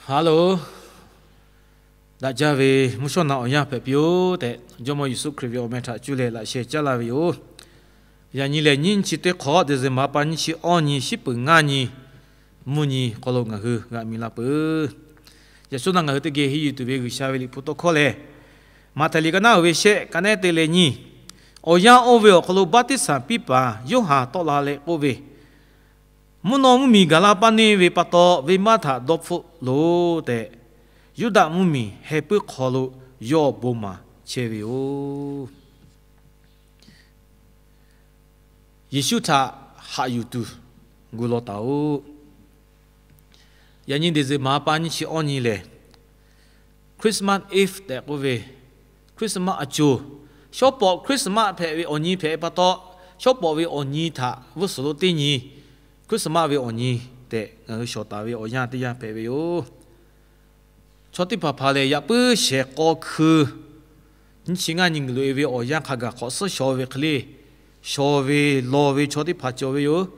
Hello, daꞈ jaˇ ve mvuhˇ shawˉ naꞈ awˬ yanˇ hpehꞈ piˇ-oˆ tehꞈ, Jawˇmawˇ Yeˍsuˆ Hkriꞈ ve awˬ meh htaꞈ cuˇ leh laꞈ sheh caˉ laˇ ve yoˬ. Yaꞈ nyi lehˬ, nyiˇ chi teˇ hk'awꞈ, December pa nyiˇ chi awˇ nyi, shiˉ peuˍ ngaˇ nyi, mvuhˇ nyi hk'aw lo ngaˬ hui g'a mi la peuˬ. Yaꞈ shawˉ naꞈ ngaˬ hui teˇ geh henˇ yuˬ tuˬ ve G'uiˬsha ve liꞈ hpu tawˇ hkawˇ lehˬ, Maꞈhtehˍ liꞈ ka naˉ uiˍ ve shehˆ, ka nehˉ te leh nyiˇ, awˬ yanˇ oˇ ve awˬ hk'aw lo baˆtiˆsaˬ piˇ paˍ Yoˇhanˬ tawˆ la leh k'oˆ ve, Mvuhˇ naw mvuhˇmiˬ gaˬ la paˇ neˇ ve pa taw, venˇbaˆ htaꞈ dawˇ hpfuhˆ loˬ tehꞈ, Yuˇdaꞈ mvuhˇmiˬ heh puiˉ hk'aw lo yawˇ bon maˍ chehˇ ve yoˬ. Yeˍsuˆ htaꞈ haꞈ yuˬ tuˬ gu law taˍ-oꞈ. Yaꞈ nyi December pa nyiˇ chi awˇ nyi lehˬ, Christmas Eve tehꞈ k'oˆ ve, Christmas a co, shawˉ pawˍ Christmas hpehꞈ ve awˬ nyi hpehꞈ pa taw, shawˉ pawˍ ve awˬ nyi htaꞈ g'uˇ suhˍ lo teˇ nyi, Christmas ve awˬ nyi tehꞈ ngaˬ hui shawˍ taˍ ve awˬ yanˇ teˇ yanˇ hpehꞈ ve yoˬ. Chaw teˇ hpaˍ hpaˍ lehˬ, yaꞈ puiˉ shehˍ k'aw hkui nyiˇ chi ngaˇ nyi g'uiˬ loꞈ-e ve awˬ yanˇ hk'a gaˬ hk'awꞈ suhˉ shaw ve hk'e le, shaw ve law ve chaw teˇ hpaˍ cawˬ ve yoˬ.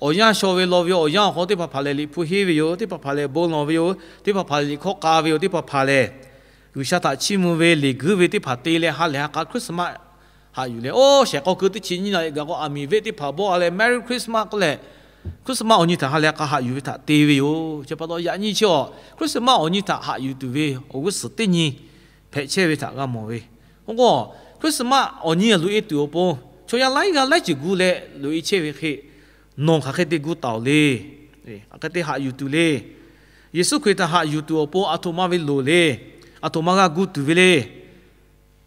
Awˬ yanˇ shaw ve law ve awˬ yanˇ awˬ hk'aw teˇ hpaˍ hpaˍ lehˬ liꞈ hpu henˇ ve yoˬ. Teˇ hpaˍ hpaˍ lehˬ bon lawˬ ve yoˬ. Teˇ hpaˍ hpaˍ lehˬ liꞈ hkawˇ k'a ve yoˬ. Teˇ hpaˍ hpaˍ lehˬ G'uiˬsha htaꞈ chiˇ mvuh ve liꞈ guiˇ ve teˇ hpaˍ te leh ha lehˬ ha k'a Christmas haꞈ yuˬ leh, oˇ shehˍ k'aw hkui teˇ chi nyiˇ na e gaˬ k'o, aˬ miˍ veˆ teˇ hpaˍ bawˆ a leh Merry Christmas k'oˆ leh, Christmas awˬ nyi htaꞈ ha lehˬ ha k'a haꞈ yuˬ ve htaꞈ te ve yoˬ. Chi pa taw yaꞈ nyi chi awˬ Christmas awˬ nyi htaꞈ haꞈ yuˬ tuˬ ve awˬ g'uˇ suhˍ teˇ nyi hpehꞈ chehˇ ve htaꞈ g'a mawˬ ve. Oˇ k'o, Christmas awˬ nyi loꞈ-e tuˬ awˬ pon chaw yaˇ laiˉ g'aˇ laiˉ ceuˬ gu leh loꞈ-e chehˇ ve hk'e, nawˬ hk'aˬ hk'e te gu taˍ-oˬ le. Hk'aˬ hk'e te haꞈ yuˬ tuˬ le. Yeˍsuˆ Hkriꞈ htaꞈ haꞈ yuˬ tuˬ awˬ pon aˬ htoꞈ ma ve loˍ le. Aˬ htoꞈ ma g'a gu tuˬ ve le.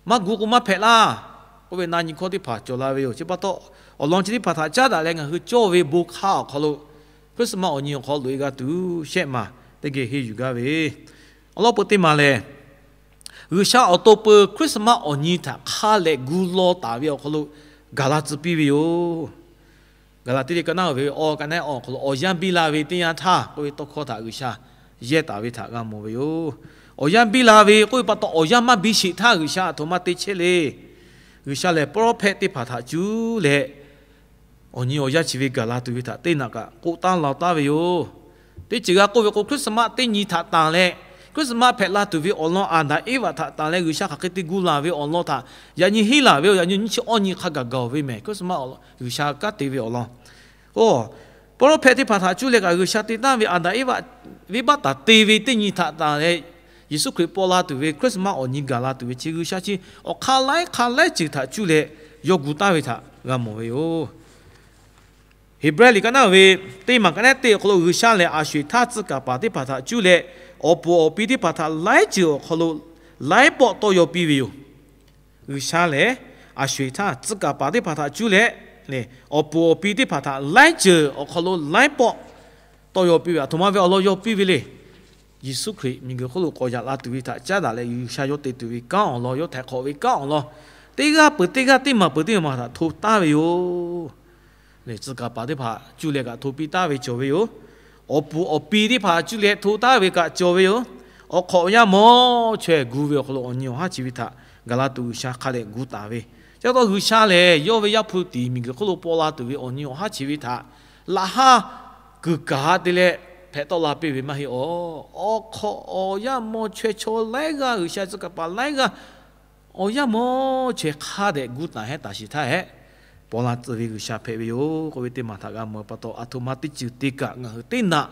Maˇ gu k'o maˇ hpehꞈ laˇ k'oˆ ve na nyi hkawˇ teˇ hpaˍ cawˬ la ve yoˬ. Chi pa taw, awˬ lawn chi teˇ hpaˍ htaꞈ caˉ daꞈ leh ngaˬ hui cawˇ ve bon hk'aˇ awˬ hk'aw lo, Christmas awˬ nyi awˬ hk'aw loꞈ-e g'a tuˬ shehˆ maˬ teˇ geh henˇ yuˬ gaˇ ve. Awˬ lawn peu teˇ maˬ lehˬ, G'uiˬsha awˬ to peu Christmas awˬ nyi htaꞈ hk'a leh gu law taˍ ve awˬ hk'aw lo gaˬ la tcuh piˇ ve yoˬ. Gaˍlaˍtiˆ liꞈ ka naˉ uiˍ ve awˇ, ka nehˉ awˇ awˬ hk'aw lo awˬ yanˇ biˇ la ve teˇ yanˇ htaˇ k'oˆ ve tawˇ hkawˇ htaꞈ G'uiˬsha yehˇ taˍ ve htaꞈ g'a mawˬ ve yoˬ. Awˬ yanˇ biˇ la ve k'oˆ ve pa taw, awˬ yanˇ maˇ biˇ sheˍ htaˇ G'uiˬsha aˬ htoꞈ ma te chehˇ le. G'uiˬsha lehˬ, prophet teˇ hpaˍ htaꞈ cuˇ leh awˬ nyi awˬ yanˇ chi ve gaˬ la tuˬ ve htaꞈ teˇ naꞈ kaꞈ k'oˆ taˉ la taˉ ve yoˬ. Teˇ ceuˬ g'a k'oˆ ve k'o, Christmas teˇ nyi htaꞈ tanˬ leh, Christmas hpehꞈ la tuˬ ve awˬ lawn Aˍdanˍ Eˇvaꞈ htaꞈ tanˬ leh G'uiˬsha hk'aˬ hk'e te gu laˬ ve awˬ lawn htaꞈ yaꞈ nyi henˇ laˬ ve yoˬ. Yaꞈ nyi nyiˇ chi awˇ nyi hk'a gaˬ gaˬ-oˬ ve mehˬ, Christmas G'uiˬsha kanˉ te ve awˬ lawn. Oˇ, prophet teˇ hpaˍ htaꞈ cuˇ leh kaꞈ G'uiˬsha te taˍ ve Aˍdanˍ Eˇvaꞈ venˇbaˆ taˍ te ve teˇ nyi htaꞈ tanˬ leh, Yeˍsuˆ Hkriꞈ paw la tuˬ ve Christmas awˬ nyi gaˬ la tuˬ ve chi G'uiˬsha chi awˬ hk'aˇ laiˉ hk'aˇ laiˉ ceuˬ htaꞈ cuˇ leh yawˇ gu taˍ ve htaꞈ g'a mawˬ ve yoˬ. Heˍbrehˇ liꞈ ka naˉ ve teˇ maˬ ka nehˉ teˇ awˬ hk'aw lo G'uiˬsha lehˬ, aˬ sho-eˬ htaˇ tcuh kaˍ paˍ teˇ hpaˍ htaꞈ cuˇ leh, awˬ puˍ awˬ pi teˇ hpaˍ htaꞈ laiˉ ceuˬ awˬ hk'aw lo laiˉ pawˆ tawˇ yaw piˇ ve yoˬ. G'uiˬsha lehˬ, aˬ sho-eˬ htaˇ tcuh kaˍ paˍ teˇ hpaˍ htaꞈ cuˇ leh, awˬ puˍ awˬ pi teˇ hpaˍ htaꞈ laiˉ ceuˬ awˬ hk'aw lo laiˉ pawˆ tawˇ yaw piˇ ve, aˬ htoꞈ ma ve awˬ lawn yaw piˇ ve le. Yeˍsuˆ Hkriꞈ miˬguiˬ hk'oˆ lo k'awꞈ yaꞈ la tuˬ ve htaꞈ caˉ daꞈ leh, G'uiˬsha yawˇ te tuˬ ve kanˉ awˬ lawn, yawˇ htaiˍ hk'awꞈ ve kanˉ awˬ lawn, teˇ g'aˇ peuˬ teˇ g'aˇ, teˇ maˬ peuˬ teˇ maˬ htaꞈ hto taˍ ve yoˬ. Tcuh kaˍ paˍ teˇ hpaˍ cuˇ leh kaꞈ hto piˇ taˍ ve cawˬ ve yoˬ. Awˬ puˍ awˬ pi teˇ hpaˍ cuˇ leh hto taˍ ve kaꞈ cawˬ ve yoˬ. Awˬ hk'awꞈ yaˇ mawˇ chaweh gu ve awˬ hk'aw lo awˬ nyi awˬ haˉ chi ve htaꞈ gaˬ la tuˬ G'uiˬsha hk'a dehꞈ gu taˍ ve. Chi pa taw G'uiˬsha lehˬ, yawˇ ve Yaˇ hpu tiꞈ miˬguiˬ hk'oˆ lo paw la tuˬ ve awˬ nyi awˬ haˉ chi ve htaꞈ laꞈ haˉ kuiˬ kaˬ ha te leh hpehꞈ tawˆ la piˇ ve maˇ heˆ. Awˬ, awˬ hk'awꞈ awˬ yaˇ mawˇ chaweh chaw laiˉ g'aˇ, G'uiˬsha tcuh kaˍ paˍ laiˉ g'aˇ, awˬ yaˇ mawˇ chaweh hk'a dehꞈ gu taˍ hehˉ taˍ sheˍ htaˇ hehꞈ, paw la tcuh ve G'uiˬsha hpehꞈ ve yoˬ k'oˆ ve teˇ maˬ htaꞈ g'a mawˬ pa taw, aˬ htoꞈ ma teˇ ceuˬ te kaꞈ ngaˬ hui teˇ naꞈ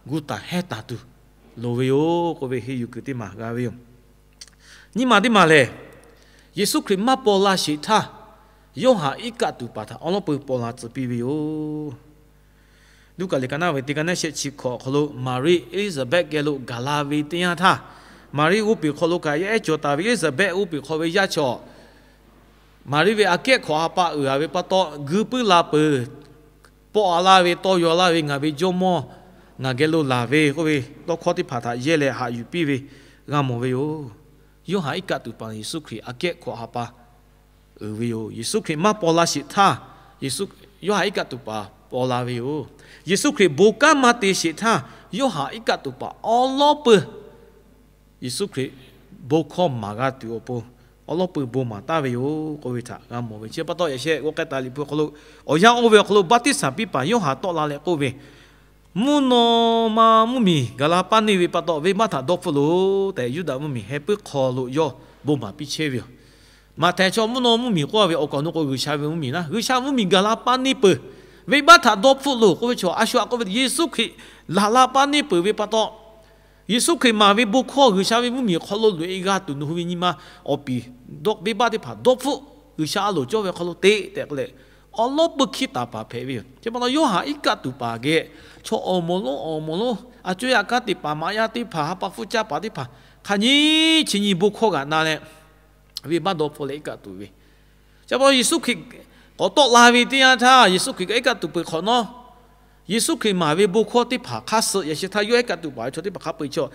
gu taˍ hehˉ taˍ tuˬ loˍ ve yoˬ k'oˆ ve henˇ yuˬ kuiˬ teˇ maˬ g'a ve yoˬ. Nyiˇ maˬ teˇ maˬ lehˬ, Yeˍsuˆ Hkriꞈ maˇ paw la sheˍ htaˇ, Yoˇhanˬ iˉ kaˆ tuˬ paˍ htaꞈ awˬ lawn peuˬ paw la tcuh piˇ ve yoˬ. Luˉkaꞈ liꞈ ka naˉ ve teˇ ka nehˉ shehˆ chi hkawꞈ awˬ hk'aw lo Maˍriˆ Eˇliˇsaˍbehˆ geh lo gaˬ la ve teˇ yanˇ htaˇ, Maˍriˆ g'oˇ peˬ hk'aw lo kaꞈ yaˇ ehˉ cawˬ taˍ ve Eˇliˇsaˍbehˆ g'oˇ peˬ hk'aw ve yaˇ cawˬ Maˍriˆ ve aꞈ kehˉ hkawꞈ ha pa uiˍ a ve pa taw, guiˇ puiˉ la peuˬ, pawˆ a laˇ ve, tawˇ yaw laˇ ve, ngaˬ ve Jawˇmawˇ ngaˬ geh lo laˬ ve k'oˆ ve tawˇ hkawˇ teˇ hpaˍ htaꞈ yehˇ leh haꞈ yuˬ piˇ ve g'a mawˬ ve yoˬ. Yoˇhanˬ iˉ kaˆ tuˬ paˍ Yeˍsuˆ Hkriꞈ aꞈ kehˉ hkawꞈ ha pa uiˍ ve yoˬ. Yeˍsuˆ Hkriꞈ maˇ paw la sheˍ htaˇ, Yoˇhanˬ iˉ kaˆ tuˬ paˍ paw la ve yoˬ. Yeˍsuˆ Hkriꞈ bon kanˉ maˇ te sheˍ htaˇ, Yoˇhanˬ iˉ kaˆ tuˬ paˍ awˬ lawn peuˬ Yeˍsuˆ Hkriꞈ bon hkawˇ maˍ g'a tuˬ awˬ pon awˬ lawn peuˬ bon maˍ taˍ ve yoˬ k'oˆ ve htaꞈ g'a mawˬ ve. Chi pa taw, yaꞈ sheh g'aw k'ai taˍ liꞈ hpu awˬ hk'aw lo, awˬ yanˇ oˇ ve awˬ hk'aw lo baˆtiˆsaˬ piˇ paˍ Yoˇhanˬ tawˆ la leh k'oˆ ve, Mvuhˇ naw ma mvuhˇmiˬ gaˬ la paˇ neˇ ve pa taw, venˇbaˆ htaꞈ dawˇ hpfuhˆ loˬ tehꞈ, Yuˇdaꞈ mvuhˇmiˬ heh puiˉ hk'aw lo yawˇ bon maˍ piˇ chehˇ ve yoˬ. Maꞈhtehˍ chaw mvuhˇ naw mvuhˇmiˬ k'oˆ ve awˬ kaˍ awˬ nu k'o, G'uiˬsha ve mvuhˇmiˬ naˉ, G'uiˬsha mvuhˇmiˬ gaˬ la paˇ neˇ peuˬ, venˇbaˆ htaꞈ dawˇ hpfuhˆ loˬ k'oˆ ve chaw a shu aꞈ k'oˆ ve, Yeˍsuˆ Hkriꞈ laˬ la paˇ neˇ peuˬ ve pa taw, Yeˍsuˆ Hkriꞈ maˍ ve bon hkawˇ G'uiˬsha ve mvuhˇmiˬ awˬ hk'aw lo loꞈ-e g'a tuˬ, nawˬ hui ve nyi ma awˬ piˍ venˇbaˆ teˇ hpaˍ dawˇ hpfuhˆ, G'uiˬsha a loˍ cawˇ ve awˬ hk'aw lo te tehꞈ k'oˆ leh, awˬ lawˉ peuˬ hkiˆ taˍ paˍ hpehꞈ ve yoˬ. Chi pa taw Yoˇhanˬ iˉ kaˆ tuˬ paˍ geh chaw awˬ moˍ lonˉ awˬ moˍ lonˉ, a cuˇ yaꞈ kanˉ te paˍ maꞈ yaˇ teˇ hpaˍ, ha pa hpfuhˇ caˇ paˍ teˇ hpaˍ hk'a nyi chi nyi bon hkawˇ g'aꞈ na leh, venˇbaˆ dawˇ hpfuhˆ leh iˉ kaˆ tuˬ ve. Chi pa taw Yeˍsuˆ Hkriꞈ k'awꞈ tawˆ la ve teˇ yanˇ htaˇ, Yeˍsuˆ Hkriꞈ kaꞈ iˉ kaˆ tuˬ peuˬ hk'awꞈ nawˉ, Yeˍsuˆ Hkriꞈ maˍ ve bon hkawˇ teˇ hpaˍ hk'a suh yaꞈ sheh htaˇ yawˇ iˉ kaˆ tuˬ paˍ ve chaw teˇ hpaˍ hk'a peu-eˬ chaw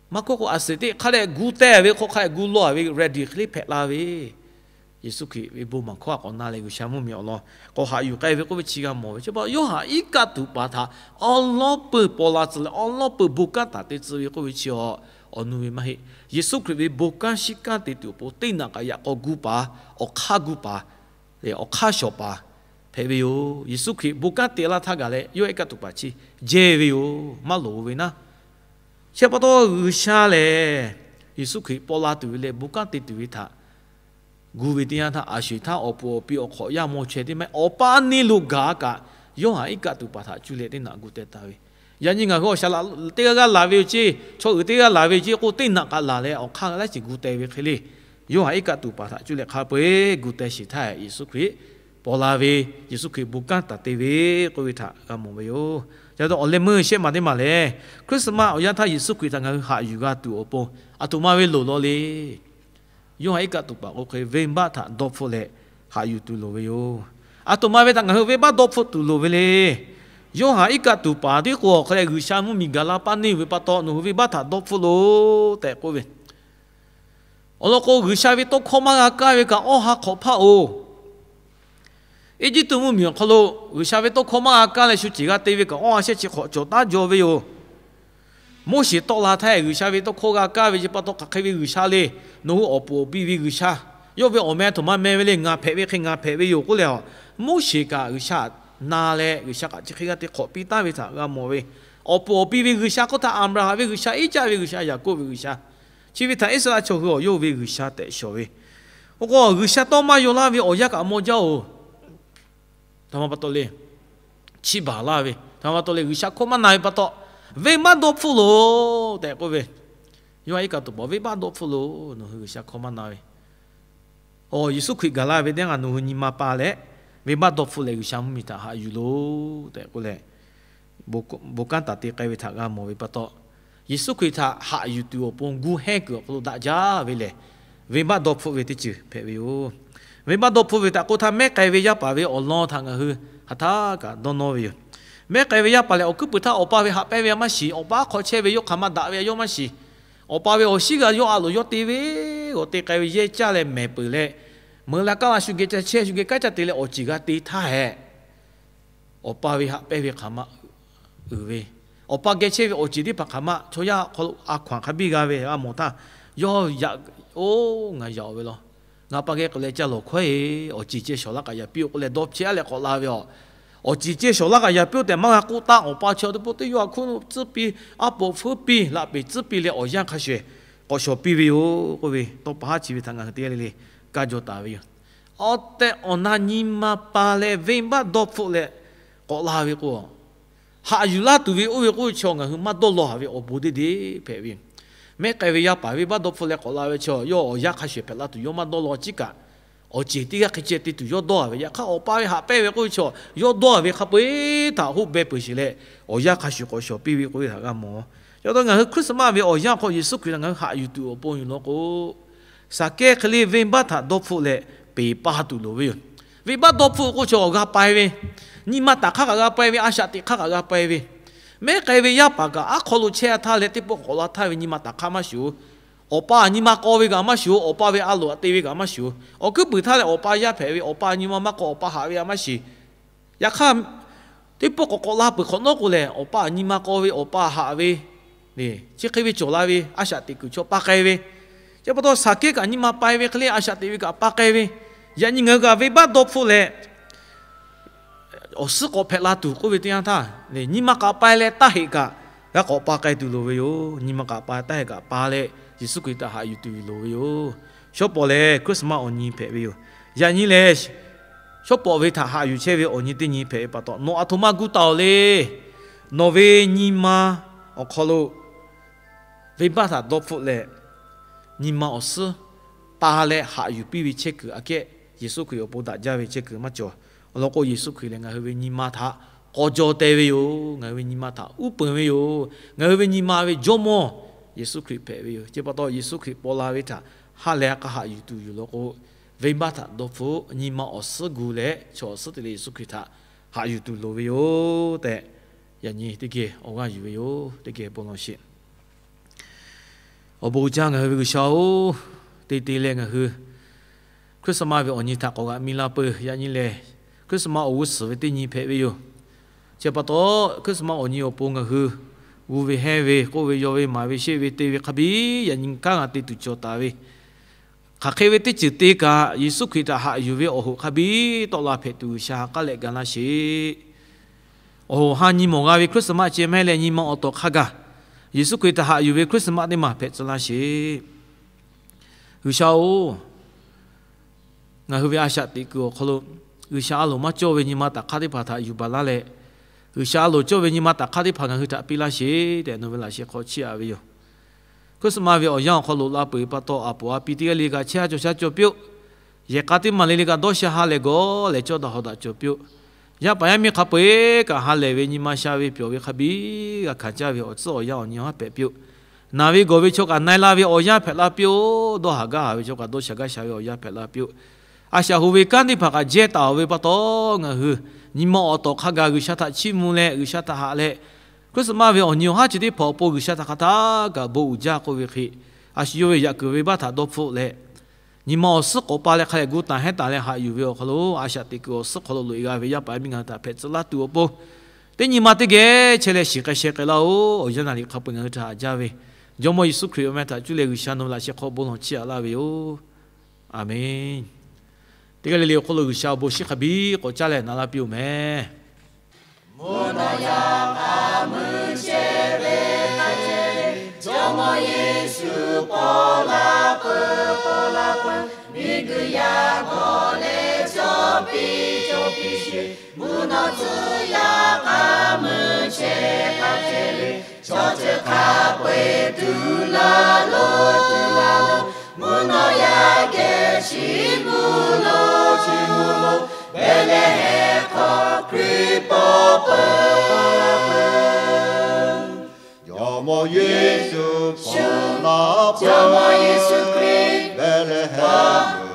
maˇ kawˆ k'o, a suhˍ teˇ hk'a leh gu teh ve hk'aw hk'a leh gu law ve ready hk'e le hpehꞈ la ve. Yeˍsuˆ Hkriꞈ ve bon maˍ hkawˇ a k'awꞈ na leh G'uiˬsha mvuhˇmiˬ awˬ lawn k'awꞈ haꞈ yuˬ k'ai ve k'oˆ ve chi g'a mawˬ ve. Chi pa taw Yoˇhanˬ iˉ kaˆ tuˬ paˍ htaꞈ awˬ lawˉ peuˬ paw la tcuh leh awˬ lawˉ peuˬ bon kanˉ taˍ te tcuh ve k'oˆ ve chi awˬ, awˬ nu ve maˇ heˆ. Yeˍsuˆ Hkriꞈ ve bon kanˉ shiˉ kanˉ te tuˬ awˬ pon teˇ naꞈ kaꞈ yaꞈ k'aw gu paˍ, awˬ hk'aˇ gu paˍ leh awˬ hk'aˇ shawˍ paˍ hpehꞈ ve yoˬ. Yeˍsuˆ Hkriꞈ bon kanˉ te laˇ htaˇ gaˬ leh yawˇ iˉ kaˆ tuˬ paˍ chi jehˇ ve yoˬ, maˇ loˍ ve naˉ. Chi pa taw G'uiˬsha lehˬ, Yeˍsuˆ Hkriꞈ paw la tuˬ ve leh bon kanˉ te tuˬ ve htaꞈ gu ve teˇ yanˇ htaˇ, a sho-eˬ htaˇ awˬ puˍ awˬ pi awˬ hk'awꞈ yaˇ maw chaweh teˇ maˇ heˆ, awˬ pa neˇ lo gaˬ kaꞈ, Yoˇhanˬ iˉ kaˆ tuˬ paˍ htaꞈ cuˇ leh teˇ naꞈ gu teh taˍ ve. Yaꞈ nyi ngaˬ hui awˬ shaˍ laꞈ teˇ g'aˇ g'aˇ laˬ ve yoˬ ceˇ, chaw uiˍ teˇ g'aˇ laˬ ve yoˬ ceˇ k'o, teˇ naꞈ k'aꞈ laˬ leh awˬ hk'aˇ g'a laˇ shiˍ gu teh ve hk'e le. Yoˇhanˬ iˉ kaˆ tuˬ paˍ htaꞈ cuˇ leh hk'a peu-eˬ gu teh shiˍ htaˇ, Yeˍsuˆ Hkriꞈ paw la ve, Yeˍsuˆ Hkriꞈ bon kanˉ taˍ te ve k'oˆ ve htaꞈ g'a mawˬ ve yoˬ. Ca taw awˬ leh meuˇ shehˆ maˬ teˇ maˬ lehˬ, Christmas awˬ yanˇ htaˇ Yeˍsuˆ Hkriꞈ htaꞈ ngaˬ hui haꞈ yuˬ g'a tuˬ awˬ pon, aˬ htoꞈ ma ve loˍ law le. Yoˇhanˬ iˉ kaˆ tuˬ paˍ k'o hk'e venˇbaˆ htaꞈ dawˇ hpfuhˆ leh haꞈ yuˬ tuˬ loˍ ve yoˬ. Aˬ htoꞈ ma ve htaꞈ ngaˬ hui venˇbaˆ dawˇ hpfuhˆ tuˬ loˍ ve le. Yoˇhanˬ iˉ kaˆ tuˬ paˍ tiˉ k'o hk'e leh G'uiˬsha mvuhˇmiˬ gaˬ la paˇ neˇ ve pa taw, nawˬ hui venˇbaˆ htaꞈ dawˇ hpfuhˆ loˬ tehꞈ k'oˆ ve. Awˬ lawn k'o, G'uiˬsha ve tawˇ hkawˇ maˇ g'a kaˇ ve kaꞈ awˇ ha hk'awꞈ hpaˇ-oˬ. Eˇjiˇtuꞈ mvuhˇmiˬ awˬ hk'aw lo G'uiˬsha ve tawˇ hkawˇ maˇ g'a kaˇ leh shu ceˬ g'a te ve kaꞈ awˇ ha shehˆ chi hk'awꞈ cawˬ taˉ jaw ve yoˬ. Moˉseˍ tawˆ la htaˇ G'uiˬsha ve tawˇ hkawˇ g'a kaˇ ve chi pa taw hk'aˬ hk'e ve G'uiˬsha le. Nawˬ hui awˬ puˍ awˬ pi ve G'uiˬsha, yawˇ ve awˬ meh aˬ htoꞈ ma meh ve le, ngaˬ hpehꞈ ve hk'e ngaˬ hpehꞈ ve yoˬ k'oˆ leh, Moˉseˍ kaꞈ G'uiˬsha na leh G'uiˬsha kaꞈ chi hk'e g'a te hk'awꞈ piˇ taˉ ve htaꞈ g'a mawˬ ve. Awˬ puˍ awˬ pi ve G'uiˬsha k'oˆ htaˇ, Aˍbraˍhanˍ ve G'uiˬsha, Iˉcaˆ ve G'uiˬsha, Yaˍkoˆ ve G'uiˬsha, chi ve htaꞈ Iˉsaˍreˍlaˆ chaw hui awˬ yawˇ ve G'uiˬsha tehꞈ shawˍ ve. Oˇ k'o, G'uiˬsha tawˇ maˇ yaw laˇ ve awˬ yanˇ kaꞈ mawˇ jaˇ-oˬ. Htaꞈ ma pa taw le, chiˇ baˬ laˇ ve htaꞈ ma pa taw le, G'uiˬsha hkawˇ maˇ na ve pa taw, venˇbaˆ dawˇ hpfuhˆ loˬ tehꞈ k'oˆ ve. Yoˇhanˬ iˉ kaˆ tuˬ paˍ venˇbaˆ dawˇ hpfuhˆ loˬ, nawˬ hui G'uiˬsha hkawˇ maˇ na ve. Aˬ, Yeˍsuˆ Hkriꞈ gaˬ la ve teˇ yanˇ ngaˬ nawˬ hui nyi ma pa leh, venˇbaˆ dawˇ hpfuhˆ leh G'uiˬsha mvuhˇmiˬ htaꞈ haꞈ yuˬ loˬ tehꞈ k'oˆ leh, bon kanˉ taˍ te k'ai ve htaꞈ g'a mawˬ ve pa taw, Yeˍsuˆ Hkriꞈ htaꞈ haꞈ yuˬ tuˬ awˬ pon gu hehnˇ kuiˬ awˬ hk'aw lo daꞈ jaˇ ve lehˬ, venˇbaˆ dawˇ hpfuhˆ ve teˇ ceuˬ hpehꞈ ve yoˬ. Venˇbaˆ dawˇ hpfuhˆ ve htaꞈ k'oˆ htaˇ, mehˉ k'ai ve yaˇ paˍ ve awˬ lawn htaꞈ ngaˬ hui hk'aˬ htaˇ kaꞈ dawˇ nawˇ ve yoˬ. Mehˉ k'ai ve yaˇ paˍ lehˬ, awˬ hkuiˉ puiˍ htaˇ awˬ pa ve haꞈ pehnˇ ve a maˇ shiˍ, awˬ pa aˉ hk'aw chehˇ ve yawˇ hk'aˬ ma daꞈ ve a yawˇ maˇ shiˍ. Awˬ pa ve awˬ shiˉ g'a yawˇ a loˍ yawˇ te ve, g'awˬ te k'ai ve yehˇ caˇ leh mehˍ peuˬ leh, meuꞈ la kaˇ la shu geh ca chehˇ, shu geh kanˉ ca te leh awˬ ceˬ g'a te htaˇ hehꞈ, awˬ pa ve haꞈ pehnˇ ve hk'aˬ ma uiˍ ve, awˬ pa geh chehˇ ve awˬ ceˬ teˇ hpaˍ hk'aˬ ma chaw yaˇ hk'aw lo a hkaw-anˬ hk'a biˇ g'a ve a mawˬ htaˇ, yawˇ yaꞈ, oˇ, ngaˬ yaꞈ-oˬ ve law. Ngaˬ pa geh k'ai leh ca lawˬ hkawehˉ-e, awˬ ceˬ ceh shawˍ laˇ kaꞈ yaꞈ piˇ-oˆ k'oˆ leh dawˇ chehˇ-a leh k'awꞈ la ve yoˬ. Awˬ ceˬ ceh shawˍ laˇ kaꞈ yaꞈ piˇ-oˆ tehꞈ maˇ g'a k'oˆ taˇ, awˬ pa chi teˇ pawˆ teˇ yawˇ a hkuiˉ nuˆ tcuhˉ piˇ, aˉ poꞈ feuˉ piˇ, laꞈ peˍ tcuhˉ piˇ leh awˬ yanˇ hk'a shuˍ shuˍ k'awꞈ shawˍ piˇ ve yoˬ k'oˆ ve, tawˇ pa haˉ chi ve htaꞈ ngaˬ hui teˇ g'aˇ le le kaˇ jaw taˍ ve yoˬ. Awˬ tehˬ awˬ na nyi ma pa leh venˇbaˆ dawˇ hpfuhˆ leh k'awꞈ la ve k'o, haꞈ yuˬ laˇ tuˬ ve oˇ ve k'oˆ ve chaw ngaˬ hui maˇ dawˇ law haˍ ve awˬ bon deˇ deˇ hpehꞈ ve yoˬ. Mehˉ k'ai ve yaˇ paˍ venˇbaˆ dawˇ hpfuhˆ leh k'awꞈ la ve chaw, yawˇ awˬ yanˇ hk'a shuˍ shuˍ hpehꞈ la tuˬ yawˇ maˇ dawˇ law ciˉ kaꞈ, awˬ ceˬ teˇ g'aˇ hk'e ceh te tuˬ yawˇ dawˇ ve, yaꞈ hk'aˇ awˬ pa ve haꞈ pehnˇ ve k'oˆ ve chaw yawˇ dawˇ ve hk'a peu-eˬ htaꞈ hoˆ beh peuˬ sheˍ leh, awˬ yanˇ hk'a shuˍ k'awꞈ shawˍ piˇ ve k'oˆ ve htaꞈ g'a mawˬ. Chi pa taw ngaˬ hui Christmas ve awˬ yanˇ hk'aw Yeˍsuˆ Hkriꞈ htaꞈ ngaˬ hui haꞈ yuˬ tuˬ awˬ pon yoˬ law k'o, Saˍkehˇ hk'e le venˇbaˆ htaꞈ dawˇ hpfuhˆ leh peˬ pa tuˬ loˍ ve yoˬ. Venˇbaˆ dawˇ hpfuhˆ k'oˆ chaw awˬ g'a pai ve, nyi ma taˍ hk'aˇ kaꞈ g'a pai ve, a shaꞈ teꞈ hk'aˇ kaꞈ g'a pai ve, mehˉ k'ai ve yaˇ paˍ kaꞈ aˉ hk'aw lo chehˇ-a htaˇ leh teˇ pawˆ k'awꞈ la htaˇ ve nyi ma taˍ hk'aˇ maˇ shuˍ-oˬ. Awˬ pa nyi ma k'aw ve kaꞈ maˇ shuˍ-oˬ, awˬ pa ve a loˍ a te ve kaꞈ maˇ shuˍ-oˬ. Awˬ hkuiˉ puiˍ htaˇ leh awˬ pa yaˇ hpehꞈ ve, awˬ pa nyi ma maˇ k'aw, awˬ pa haꞈ ve a maˇ shiˍ. Yaꞈ hk'aˇ, teˇ pawˆ k'awꞈ k'awꞈ la peuˬ hk'awꞈ nawˉ k'o lehˬ, awˬ pa nyi ma k'aw ve, awˬ pa haꞈ ve, chi hk'e ve cawˬ la ve, a shaꞈ teꞈ kuiˬ chaw pa k'ai ve. Chi pa taw Saˍkehˇ kaꞈ nyi ma pai ve hk'e le a shaꞈ teꞈ ve kaꞈ pa k'ai ve. Yaꞈ nyi ngaˬ hui kaꞈ venˇbaˆ dawˇ hpfuhˆ leh awˬ suhˉ k'awꞈ hpehꞈ la tuˬ k'oˆ ve teˇ yanˇ htaˇ le, nyi ma k'aꞈ pa leh taˇ heˆ kaꞈ g'a k'awꞈ pa k'ai tuˬ loˍ ve yoˬ. Nyi ma k'aꞈ pa taˇ heˆ kaꞈ pa leh Yeˍsuˆ Hkriꞈ htaꞈ haꞈ yuˬ tuˬ loˍ ve yoˬ. Shawˉ pawˍ lehˬ Christmas awˬ nyi hpehꞈ ve yoˬ. Yaꞈ nyi lehˬ, shawˉ pawˍ ve htaꞈ haꞈ yuˬ chehˇ ve awˬ nyi teˇ nyi hpehꞈ ve pa taw, nawˬ aˬ htoꞈ ma gu taˍ-oˬ le. Nawˬ ve nyi ma awˬ hk'aw lo venˇbaˆ htaꞈ dawˇ hpfuhˆ leh, nyi ma awˬ suhˉ pa leh haꞈ yuˬ piˇ ve chehˇ kuiˬ aꞈ kehˉ, Yeˍsuˆ Hkriꞈ awˬ pon daꞈ jaˇ ve chehˇ kuiˬ maˇ cawˬ. Awˬ lawn k'o, Yeˍsuˆ Hkriꞈ lehˬ ngaˬ hui ve nyi ma htaꞈ k'awꞈ jaw teh ve yoˬ. Ngaˬ hui ve nyi ma htaꞈ uˉ peunˍ ve yoˬ. Ngaˬ hui ve nyi ma ve Jawˇmawˇ Yeˍsuˆ Hkriꞈ hpehꞈ ve yoˬ. Chi pa taw, Yeˍsuˆ Hkriꞈ paw la ve htaꞈ ha lehˬ k'a haꞈ yuˬ tuˬ yoˬ lawn k'o, venˇbaˆ htaꞈ dawˇ hpfuhˆ, nyi ma awˬ suhˉ gu leh chaw awˬ suhˉ te leh Yeˍsuˆ Hkriꞈ htaꞈ haꞈ yuˬ tuˬ loˍ ve yoˬ tehꞈ, yaꞈ nyi teˇ geh awˬ g'aˇ yuˬ ve yoˬ. Teˇ geh bon lawˬ sheˍ. Awˬ bon uiˍ jaˇ ngaˬ hui ve G'uiˬsha-oˬ, te te leh ngaˬ hui Christmas ve awˬ nyi htaꞈ k'awꞈ g'aꞈ mi la peuˬ. Yaꞈ nyi lehˬ, Christmas awˬ g'uˇ suhˍ ve teˇ nyi hpehꞈ ve yoˬ. Chi pa taw, Christmas awˬ nyi awˬ pon ngaˬ hui g'uˇ ve hehnˇ ve k'oˆ ve yaw ve maˍ ve sheˆ ve te ve hk'a biˇ yaꞈ nyi kanˉ g'a te tuˬ cawˬ taˍ ve, hk'aˬ hk'e ve teˇ ceuˬ te kaꞈ Yeˍsuˆ Hkriꞈ htaꞈ haꞈ yuˬ ve awˬ hoꞈ hk'a biˇ tawˆ la hpehꞈ tuˬ G'uiˬsha ha k'aˉ leh ga laˇ sheˍ. Awˬ hoꞈ ha nyi mawˬ g'a ve Christmas ceh mehˉ leh nyi ma awˬ tawˍ hk'a gaˬ Yeˍsuˆ Hkriꞈ htaꞈ haꞈ yuˬ ve Christmas teˇ maˬ hpehꞈ tcuh laˇ sheˍ. G'uiˬsha-oˬ, ngaˬ hui ve a shaꞈ teꞈ kuiˬ awˬ hk'aw lo G'uiˬsha a loˍ maˇ cawˇ ve nyi ma taꞈ hk'aˇ teˇ hpaˍ htaꞈ yuˬ baˬ laˇ leh, G'uiˬsha a loˍ cawˇ ve nyi ma taꞈ hk'aˇ teˇ hpaˍ ngaˬ hui htaꞈ piˇ laˇ sheˍ tehꞈ nawˬ ve laꞈ sheh hk'aw chiˇ aꞈ ve yoˬ. Christmas ve awˬ yanˇ awˬ hk'aw lo la peuˬ ve pa taw, a poˍ a pi teˇ g'aˇ le kaꞈ chehˇ ha cawˬ sha cawˬ piˇ-oˆ. Yehˬ k'a teˇ maˬ le le kaꞈ dawˇ sha ha lehˬ gawˬ lehˬ cawˇ daꞈ hawˍ daꞈ cawˬ piˇ-oˆ. Yaˇ paˍ yaˇ miˇ hk'a peu-eˬ kaꞈ ha lehˬ ve nyi ma sha ve pyawˬ ve hk'a biˇ g'a hkanˍ caˇ ve awˬ tcuhˉ awˬ yanˇ awˬ nyi haˉ hpehꞈ piˇ-oˆ. Naˬ ve gawˬ ve chaw kaꞈ na e la ve awˬ yanˇ hpehꞈ la piˇ-oˆ. Dawˇ haˍ gaˇ haˍ ve chaw kaꞈ dawˇ sha gaˇ sha ve awˬ yanˇ hpehꞈ la piˇ-oˆ. A shaꞈ hoꞈ ve kanˉ teˇ hpaˍ kaꞈ jehˇ taˍ-oˬ ve pa taw, ngaˬ hui nyi ma awˬ tawˍ hk'a gaˬ G'uiˬsha htaꞈ chiˇ mvuh leh G'uiˬsha htaꞈ haꞈ leh, Christmas ve awˬ nyi awˬ haˉ chi teˇ hpaˍ awˬ pon G'uiˬsha htaꞈ hk'a htaˇ kaꞈ bon uiˍ jaˇ k'oˆ ve hk'e, a shu yawˇ ve yaꞈ kuiˬ venˇbaˆ htaꞈ dawˇ hpfuhˆ leh, nyi ma awˬ suhˉ k'awꞈ pa leh hk'a leh gu taˍ hehnˇ taˍ leh haꞈ yuˬ ve awˬ hk'aw lo, a shaꞈ teꞈ kuiˬ awˬ suhˉ hk'aw lo loꞈ-e g'a ve yaˇ paˍ yaˇ miˇ ngaˬ hui htaꞈ hpehꞈ tcuh laˇ tuˬ awˬ pon, teˇ nyi ma teˇ geh chehˇ leh shiˍ k'ai sheh k'ai laˇ-oˬ. Awˬ yanˇ naˍ riˍ hk'a peu-eˬ ngaˬ hui htaꞈ haꞈ jaˇ ve Jawˇmawˇ Yeˍsuˆ Hkriꞈ awˬ meh htaꞈ cuˇ leh G'uiˬsha nawˬ ve laꞈ sheh hk'aw bon lawˬ chiˇ aꞈ laˇ ve yoˬ. Aˬmenˍ. Teˇ g'aˇ le le awˬ hk'aw lo G'uiˬsha awˬ bon shinˉ hk'a biˇ k'awꞈ caˇ leh na laˇ piˇ-oˬ mehˍ. Mvuhˇ naw yaˇ k'a mui chehˇ ve, Jawˇmawˇ Yeˍsuˆ paw la peuˬ, paw la peuˬ, miˬguiˬ yaˇ g'awˬ leh cawˬ piˇ, cawˬ piˇ sheˍ. Mvuhˇ naw tcuh yaˇ k'a mui chehˇ, k'a chehˇ ve, chaw ceuˬ hk'a peu-eˬ tuˬ laˇ loˬ, tuˬ laˇ loˬ. Mvuhˇ naw yaˇ geh chiˇ mvuh loˬ, chiˇ mvuh loˬ. Behˍlehˍhehnˍ hk'aw Hkriꞈ paw peuˬ. Jawˇmawˇ Yeˍsuˆ paw la peuˬ, Jawˇmawˇ Yeˍsuˆ Hkriꞈ Behˍlehˍhehnˍ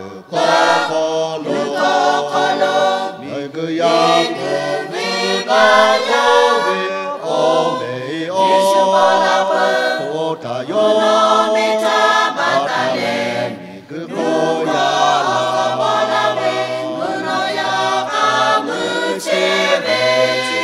luˬ hkawˇ hk'aw lo, miˬguiˬ yaˇ hpu venˇbaˆ yaˇ ve awˬ meꞈ awˬ hk'aw htaꞈ yawˇ baˬ taˍ leh, miˬguiˬ hk'oˆ yaˇ la ve mvuhˇ naw yaˇ k'a mui chehˇ ve chi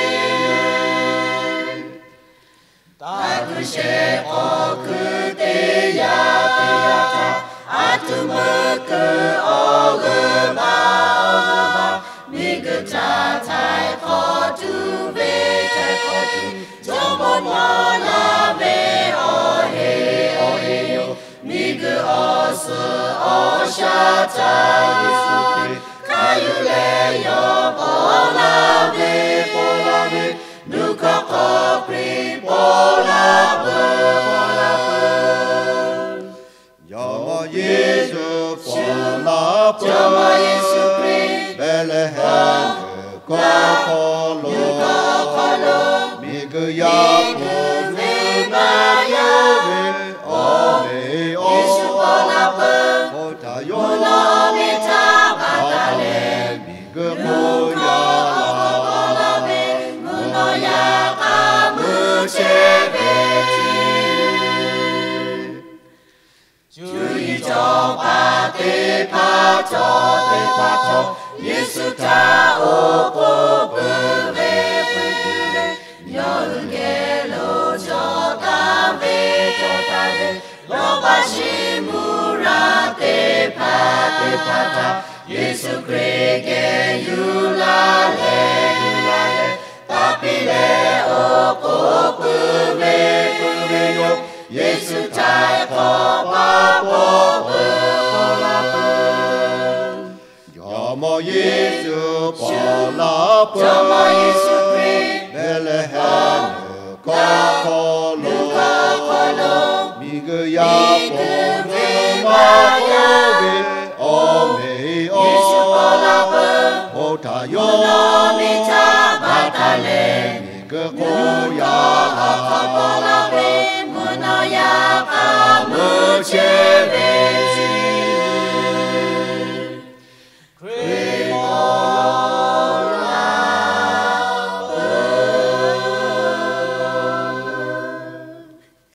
Taˇ kuˬ shehˍ k'awꞈ kuˬ teˇ yanˇ, teˇ yanˇ htaˇ, a htoꞈ meuˇ kuiˬ awˬ g'euˆ baˬ, awˬ g'euˆ baˬ, miˬguiˬ htaꞈ htaiˍ hk'awꞈ tuˬ ve, htaiˍ hk'awꞈ tuˬ, Jawˇmawˇ mawˬ laˇ ve awˬ heˆ, awˬ heˆ yoˬ. Miˬguiˬ awˬ suhˍ awˬ shaˉ htaꞈ Yeˍsuˆ Hkriꞈ hk'a yuˬ leh yawˇ paw laˇ ve, paw laˇ ve, nuˇ hkawˇ hk'aw Hkriꞈ paw laˇ peuˬ, paw laˇ peuˬ. Jawˇmawˇ Yeˍsuˆ paw laˇ peuˬ, Jawˇmawˇ Yeˍsuˆ Hkriꞈ Behˍlehˍhehnˍ luˬ hkawˇ hk'aw lo, miˬguiˬ yaˇ hpu venˇbaˆ yaˇ ve awˬ meꞈ awˬ hk'aw htaꞈ yawˇ baˬ taˍ leh, miˬguiˬ hk'oˆ yaˇ la ve mvuhˇ naw yaˇ k'a mui chehˇ ve chi Cuˇ yiˍ cawˬ paˍ teˇ hpaˍ cawˬ, teˇ hpaˍ cawˬ, Yeˍsuˆ htaꞈ oˉ k'oˍ pui ve, pui ve, yawˇ hui geh lo cawˬ taˍ ve, cawˬ taˍ ve, lawˇ paˍ shiˍ mvuhˇ raˬ teˇ hpaˍ, teˇ hpaˍ htaꞈ Yeˍsuˆ Hkriꞈ geh yuˬ laˇ leh, paˍ laˇ peuˬ. Hpehˇ leh heh nuˬ hkawˇ hkawˇ lo, miˬguiˬ yaˇ ponˬ ve maˇ k'oˆ ve, awˬ meꞈ awˬ hponˇ htaꞈ yawˇ baˬ taˍ leh, miˬguiˬ hk'oˆ